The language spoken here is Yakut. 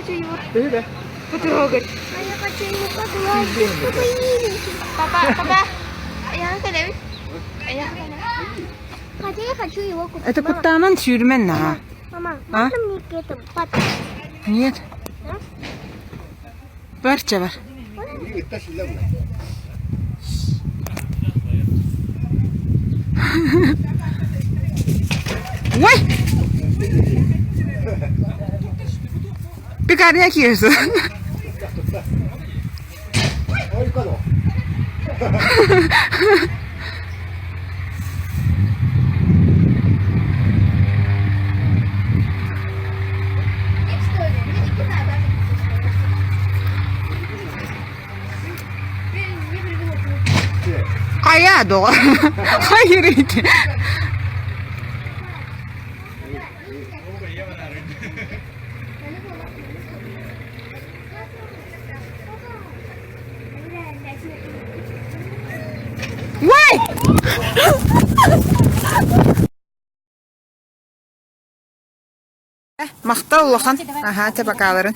хочу его потрогать. А я хочу его погладить, Папа, папа, я кэлэбин. Я Хотя я хочу его купить. Это куттааман сүүрүмэн наһаа. Мама, А? можно мне к этому папе? Нет. Бар чэ бар. Ой! Пекарня киирсэн. Хайа доҕор. Хайыр ити. Ой! Махтал улахан. Аһаа, чэ бакааларын.